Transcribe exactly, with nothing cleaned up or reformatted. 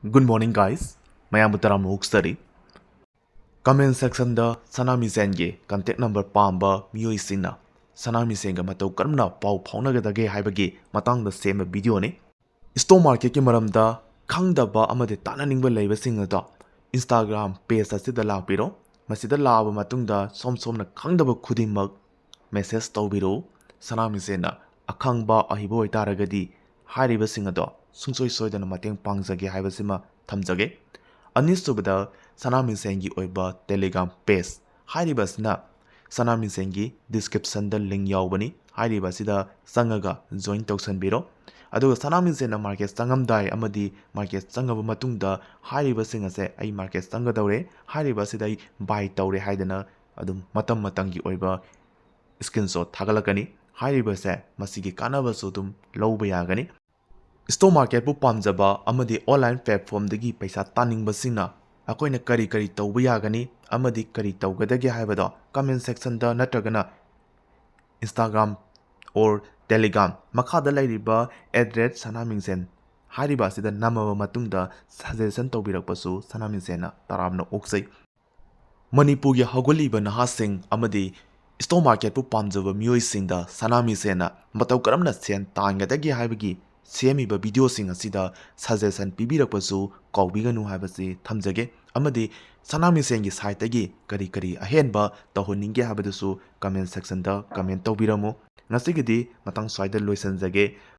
Good morning guys, ꯃꯌꯥꯝꯕꯨ ꯇꯔꯥꯝꯅ ꯑꯣꯛꯆꯔꯤ꯫ Comment sectionꯗ ꯁꯅꯥ ꯃꯤꯁꯦꯟꯒꯤ contact number ꯄꯥꯝꯕ ꯃꯤꯑꯣꯏꯁꯤꯡꯅ ꯁꯅꯥ ꯃꯤꯁꯦꯟꯒ ꯃꯇꯧ ꯀꯔꯝꯅ ꯄꯥꯎ ꯐꯥꯎꯅꯒꯗꯒꯦ ꯍꯥꯏꯕꯒꯤ ꯃꯇꯥꯡꯗ ꯁꯦꯝꯕ videoꯅꯤ꯫ Stock marketꯀꯤ ꯃꯔꯝꯗ ꯈꯪꯗꯕ ꯑꯃꯗꯤ ꯇꯥꯟꯅꯅꯤꯡꯕ ꯂꯩꯕꯁꯤꯡ ꯑꯗꯣ Instagram page ꯑꯁꯤꯗ ꯂꯥꯛꯄꯤꯔꯣ꯫ ꯃꯁꯤꯗ ꯂꯥꯛꯑꯕ ꯃꯇꯨꯡꯗ ꯁꯣꯝ ꯁꯣꯝꯅ ꯈꯪꯗꯕ ꯈꯨꯗꯤꯡꯃꯛ message ꯇꯧꯕꯤꯔꯛꯎ꯫ ꯁꯅꯥ ꯃꯤꯁꯦꯟꯅ ꯑꯈꯪꯕ ꯑꯍꯩꯕ ꯑꯣꯏꯇꯥꯔꯒꯗꯤ ꯍꯥꯏꯔꯤꯕꯁꯤꯡ ꯑꯗꯣ ꯁꯨꯡꯁꯣꯏ ꯁꯣꯏꯗꯅ ꯃꯇꯦꯡ ꯄꯥꯡꯖꯒꯦ ꯍꯥꯏꯕꯁꯤꯃ ꯊꯝꯖꯒꯦ꯫ ꯑꯅꯤꯁꯨꯕꯗ, ꯁꯅꯥ ꯃꯤꯁꯦꯟꯒꯤ ꯑꯣꯏꯕ Telegram page ꯍꯥꯏꯔꯤꯕ ꯑꯁꯤꯅ ꯁꯅꯥ ꯃꯤꯁꯦꯟꯒꯤ descriptionꯗ link ꯌꯥꯎꯕꯅꯤ꯫ ꯍꯥꯏꯔꯤꯕ ꯑꯁꯤꯗ ꯆꯪꯉꯒ join ꯇꯧꯁꯟꯕꯤꯔꯣ꯫ ꯑꯗꯨꯒ ꯁꯅꯥ ꯃꯤꯁꯦꯟꯅ market ꯆꯪꯉꯝꯗꯥꯏ ꯑꯃꯗꯤ market ꯆꯪꯉꯕ ꯃꯇꯨꯡꯗ ꯍꯥꯏꯔꯤꯕꯁꯤꯡ ꯑꯁꯦ "ꯑꯩ market ꯆꯪꯒꯗꯧꯔꯦ, ꯍꯥꯏꯔꯤꯕ ꯑꯁꯤꯗ ꯑꯩ buy ꯇꯧꯔꯦ" ꯍꯥꯏꯗꯅ ꯑꯗꯨꯝ ꯃꯇꯝ ꯃꯇꯝꯒꯤ ꯑꯣꯏꯕ screenshot ꯊꯥꯒꯠꯂꯛꯀꯅꯤ꯫ ꯍꯥꯏꯔꯤꯕꯁꯦ ꯃꯁꯤꯒꯤ ꯀꯥꯟꯅꯕꯁꯨ ꯑꯗꯨꯝ ꯂꯧꯕ ꯌꯥꯒꯅꯤ꯫ Stock marketꯄꯨ ꯄꯥꯝꯖꯕ ꯑꯃꯗꯤ online platformꯗꯒꯤ ꯄꯩꯁꯥ ꯇꯥꯅꯤꯡꯕꯁꯤꯡꯅ ꯑꯩꯈꯣꯏꯅ ꯀꯔꯤ ꯀꯔꯤ ꯇꯧꯕ ꯌꯥꯒꯅꯤ ꯑꯃꯗꯤ ꯀꯔꯤ ꯇꯧꯒꯗꯒꯦ ꯍꯥꯏꯕꯗꯣ comment sectionꯗ ꯅꯠꯇ꯭ꯔꯒꯅ Instagram or Telegram ꯃꯈꯥꯗ ꯂꯩꯔꯤꯕ at rate ꯁꯅꯥ ꯃꯤꯡꯁꯦꯟ ꯍꯥꯏꯔꯤꯕ ꯑꯁꯤꯗ ꯅꯝꯃꯕ ꯃꯇꯨꯡꯗ suggestion ꯇꯧꯕꯤꯔꯛꯄꯁꯨ ꯁꯅꯥ ꯃꯤꯡꯁꯦꯟꯅ ꯇꯔꯥꯝꯅ ꯑꯣꯛꯆꯩ꯫ ꯃꯅꯤꯄꯨꯔꯒꯤ ꯍꯧꯒꯠꯂꯤꯕ ꯅꯍꯥꯁꯤꯡ ꯑꯃꯗꯤ stock marketꯄꯨ ꯄꯥꯝꯖꯕ ꯃꯤꯑꯣꯏꯁꯤꯡꯗ ꯁꯅꯥ ꯃꯤꯁꯦꯟꯅ ꯃꯇꯧ ꯀꯔꯝꯅ ꯁꯦꯟ ꯇꯥꯟꯒꯗꯒꯦ ꯍꯥꯏꯕꯒꯤ ꯁꯦꯝꯃꯤꯕ videoꯁꯤꯡ ꯑꯁꯤꯗ suggestion ꯄꯤꯕꯤꯔꯛꯄꯁꯨ ꯀꯥꯎꯕꯤꯒꯅꯨ ꯍꯥꯏꯕꯁꯤ ꯊꯝꯖꯒꯦ꯫ ꯑꯃꯗꯤ ꯁꯅꯥ ꯃꯤꯁꯦꯟꯒꯤ siteꯇꯒꯤ ꯀꯔꯤ ꯀꯔꯤ ꯑꯍꯦꯟꯕ ꯇꯧꯍꯟꯅꯤꯡꯒꯦ ꯍꯥꯏꯕꯗꯨꯁꯨ comment sectionꯗ comment ꯇꯧꯕꯤꯔꯝꯃꯨ꯫ ꯉꯁꯤꯒꯤꯗꯤ ꯃꯇꯥꯡ ꯁ꯭ꯋꯥꯏꯗ ꯂꯣꯏꯁꯤꯟꯖꯒꯦ꯫